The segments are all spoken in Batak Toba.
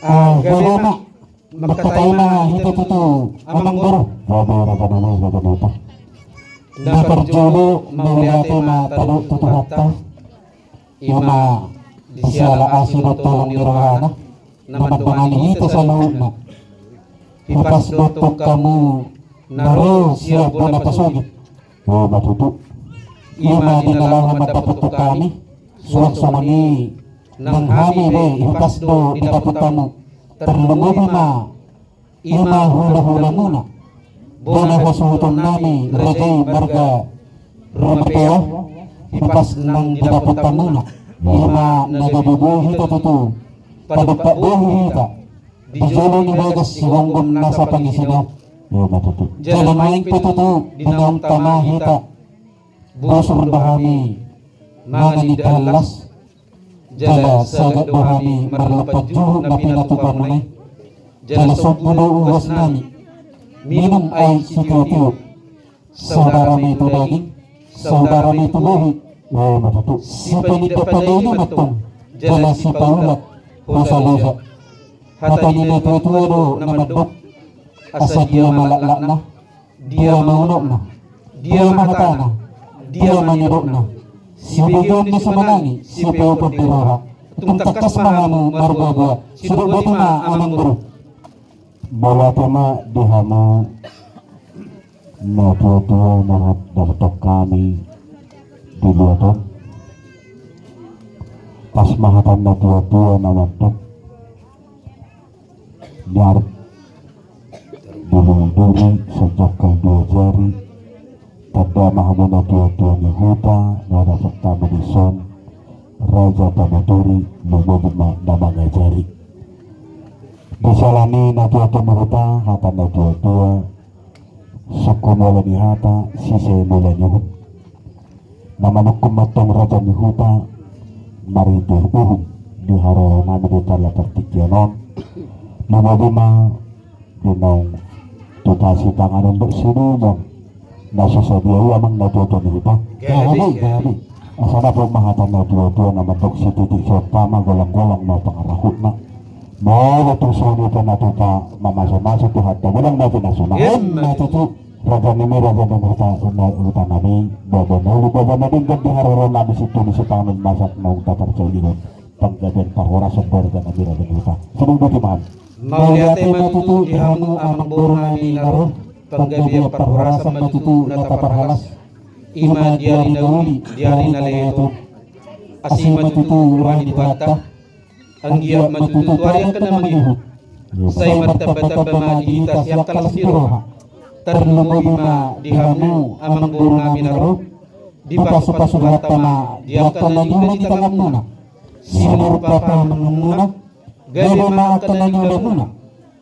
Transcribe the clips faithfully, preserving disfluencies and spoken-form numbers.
Ah, gabe ma. Mangkatai ma hita tutu, amang boru. Gabe raja nami, raja nami. Na parjolo mauliate ma talu tu Tuhanta. Ima di siala asi dohot holong ni rohana na mandongani hita saluhutna. Hipas do tong hamu na ro sian bona pasogit. Ima tutu. Ima di na laho mandapothon hami, suang songon i nang hami be hipas do didapot hamu. Tarlumobi ma ima hulahulamuna, bona hasuhuton nami raja i marga Rumapea, hipas nang didapot hamuna. Ima na gabe boi hita tutu, padompak bohi hita di jolo ni bagas sigomgom nasa pangisi na. Ima tutu. Jala nuaeng pe tutu di naung tama hita, bosur do hami mangan indahan las. Jala sagat do hami marlompan juhut na pinatupa muna i. Jala sombu do uas nami minum aek sitiotio. Saudara ma i tu daging, saudara ma i tu bohi. Ima tutu. Sipaninda pandaini ma tong, jala sipaulak hosa loja. Hata ni natuatua do na mandok, asa dia ma laklakna, dia ma unokna, dia ma hatana, dia ma nidokna. Sibegeon ni simanangi, sipeopon ni roha. Tung tangkas ma hamu marboaboa, sidok boti ma amang boru. Mauliate ma di hamu natuatua na mandapothon hami di luat on. Pas ma hata ni natuatua na mandok, niarap duri-duri sijangkal dua jari. Tanda ma hamu natuatua ni huta na dapot hamu dison, raja pamoturi, lumobi ma na mangajari. Di siala ni natuatua ni huta, hata natuatua, sungkun mula ni hata, sise mula ni uhum. Na manungkun ma tong raja ni huta marhite uhum di haroro nami di jala partingkian on. Lumobi ma di naung tupa sipanganon dohot siminum na so sadia i amang natuatua ni huta. Gabe, gabe. Asa dapot ma hata natuatua na mandok, sititik siompa ma, golanggolang ma pangarahutna. Molo tung songon i pe na tupa mamasumasu Tuhanta, godang ma pinasuna. Ima tutu. Raja nami, raja nami, huta, huta nami, baba na uli, baba na denggan, di haroro nami situtu sipanganon masak naung taparsaulihon. Panggabean parhorasan do raja nami, raja nami, huta. Sidung do timan. Mauliate ma tutu di hamu amang boru nami na ro, panggabean parhorasan ma tutu na taparhalas. Ima di ari na uli, di ari na lehet on. Asi ma tutu roha ni Tuhanta. Anggiat ma tutu tu ari angka na mangihut. Sai martambatamba ma di hita sian angka las ni roha. Tarlumobi ma di hamu amang boru nami na ro. Dipasupasu Tuhanta ma di angka na niula di tanganmuna. Simuruk ma pahamonmuna. Gabe ma angka na niulamuna.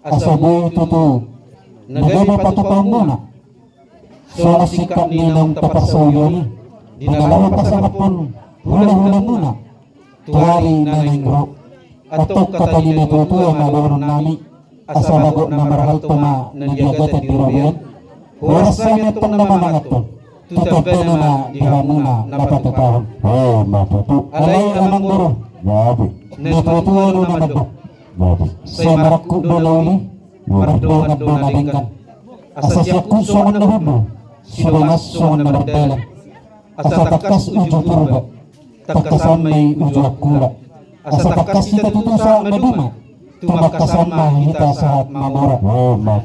Asa boi tutu na gabe patupaonmuna. Songon singkat ni naung taparsaulihon i, di na laho pasangaphon hulahulamuna tu ari na naeng ro. Antong hata ni natuatua ma dohonon nami, asa bagot na marhalto ma na niagatan di robean. Horas hami antong na mamanganhon, tu tambana ma di hamuna na patupahon. Ima tutu. Alai amang boru, natuatua do na mandok, sai marangkup do na uli, mardongan do na denggan. Asa siangkup songon na hundul, sidongan songon na mardalan. Asa tangkas uju Purba, tangkasan ma i uju Angkola. Asa tangkas hita tutu sahat maduma, tumangkasan ma hita sahat mamora.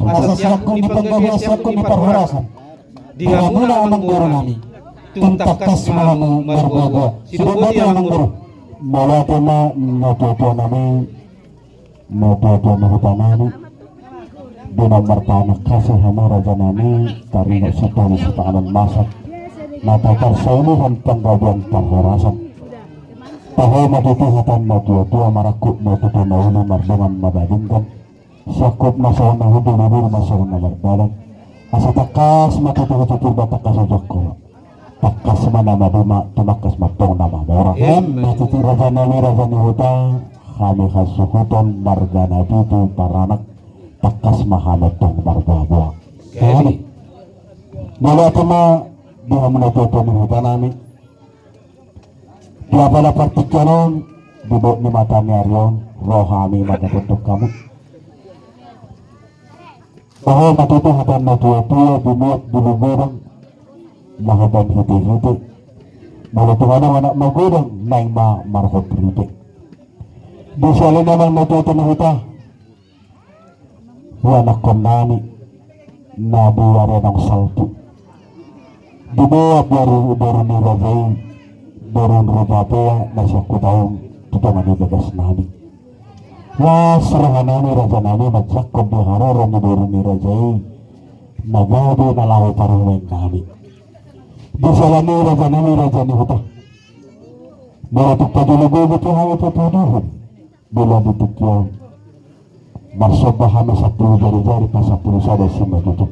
Asa siangkup ni panggabean, siangkup ni parhorasan di hamuna amang boru nami, tung tangkas ma hamu marboaboa. Sidung boti amang boru. Mauliate ma natuatua nami, natuatua ni huta nami. Di na marpanangkasi hamu raja nami, taringot situtu sipanganon masak na taparsaulihon panggabean parhorasan. Toho ma tutu hata ni natuatua, marangkup ma tutu na uli, mardongan ma na denggan. Siangkup ma songon na hundul, udur ma songon na mardalan. Asa tangkas ma tutu uju Purba, tangkas uju Angkola. Tangkas ma na maduma, tumangkas ma antong na mamora. Ima tutu. Raja nami, raja ni huta, hami hasuhuton marga Napitu paranak, tangkas ma hami antong marboaboa. Gabe. Mauliate ma di hamu natuatua ni huta nami. Di apala partingkian on, di bot ni mata ni ari on, Roha hami mandapothon hamu. Tahe ma tutu hata ni natuatua, binuat bulu godang, na hata ni hitehite. Molo tung adong anak magodang, naeng ma marhot rite. Di siala ni amang natuatua ni huta, ianakkon nami na di ari naung salpu. Diboan boru, boru ni raja i, boru ni raja i na sian Hutaung, tu tonga ni bagas nami. Las roha nami raja nami manjangkon di haroro ni boru ni raja i, na gabe na laho parumaen nami. Di siala ni i raja nami raja ni huta, molo tung pajolo gogo pe hami papuduhon. Molo di tingki on, marsomba hami sampulu jari-jari, pasampulu sada si ma tutu.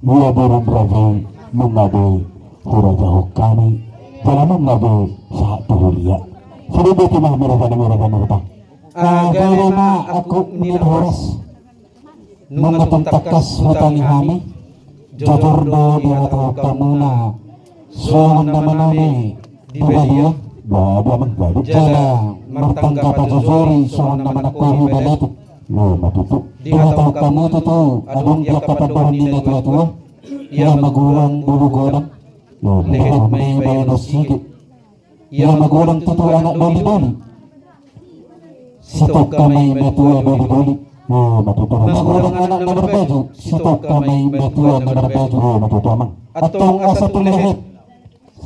Ia boru ni raja i nunga be hurajahon hami, jala nunga be sahat tu huria. Sude be tu ma hami raja nami raja ni huta. Gabe ma angkup ni na horas. Nunga tung tangkas hutangi hami, jujur do dihatahon hamuna, songon na maname di balian. Gabe amang, gabe. Jala martangga pajojori songon na manangkohi baletik. Ima tutu. Dihatahon hamu tutu, adong di angka pandohan ni natuatua. Ia magodang bulu godang, lehet ma i baenon sige. Ia magodang tutu anak doli-doli, sitongka ma i matua doli-doli. Ima tutu. Magodang anak na marbaju, sitongka ma i matua na marbaju. Ima tutu amang. Antong asa tung lehet,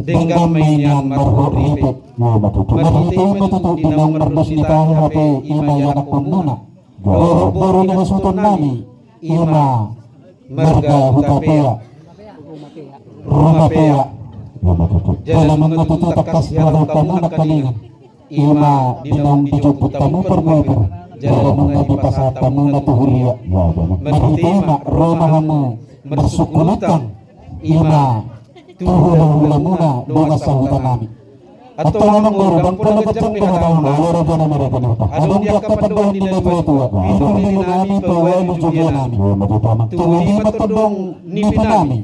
denggan ma i nian marhot ripe. Ima tutu. Marhite i ma tutu di naung mardos ni tahi hape, ima ianakkonmuna. Boru, boru ni hasuhuton nami, ima marga Hutapea, Rumapea. Ima tutu. Jala nunga tutu tangkas dihatahon hamu nangkaningan, ima di naung dijomput hamu parmuapur, jala nunga dipasahat hamuna tu huria. Ima tutu. Marhite i ma ro ma hamu marsungkun utang, ima tu hula-hulamuna dongan sahuta nami. Antong amang boru, ndang pola ganjang be hataon. Olo raja nami raja ni huta. Adong di angka pandohan ni natuatua. Pitu lili nami, paualu jogja nami. Ima tutu amang. Tu lima tondong nipi nami.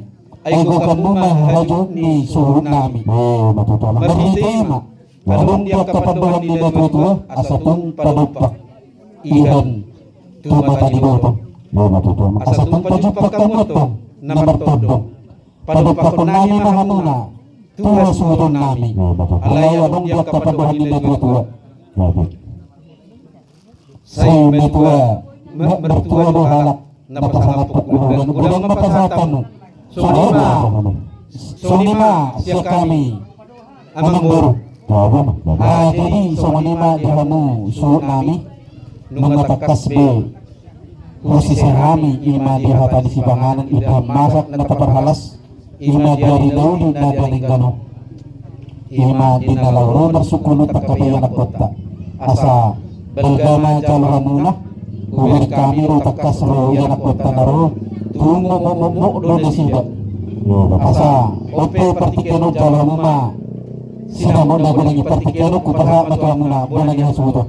Ai gokhonmu ma harajaon ni suhut nami. Ima tutu amang. Marhite i ma, adong di angka pandohan ni natuatua, asa tung padompak ihan tu mata ni boto. Ima tutu amang. Asa tung pajumpang hamu antong na martondong. Padompakhon nami ma hamuna tu hasuhuton nami. Ima tutu. Alai adong di angka pandohan ni natuatua. Ima tutu. Sai matua, ma-, martua do halak na pasangaphon uloan, godang ma pasahat hamu. Songon i ma, songon i ma sian hami, amang boru. Ah, jadi songon i ma di hamu suhut nami, nunga tangkas be husise hami, ima di hata ni sipanganon, di hamasak na taparhalas, ima di ari na uli na denggan on. Ima di na laho ro marsungkun utang hape ianakkonta. Asa balga ma jalo hamuna, hubereng hami ro tangkas ro ianakkonta na ro, tung mokmok do nasida. Asa on pe partingkian on jalo hamu ma sinamot na godang i, partingkian on hupasahat ma tu hamuna bona ni hasuhuton.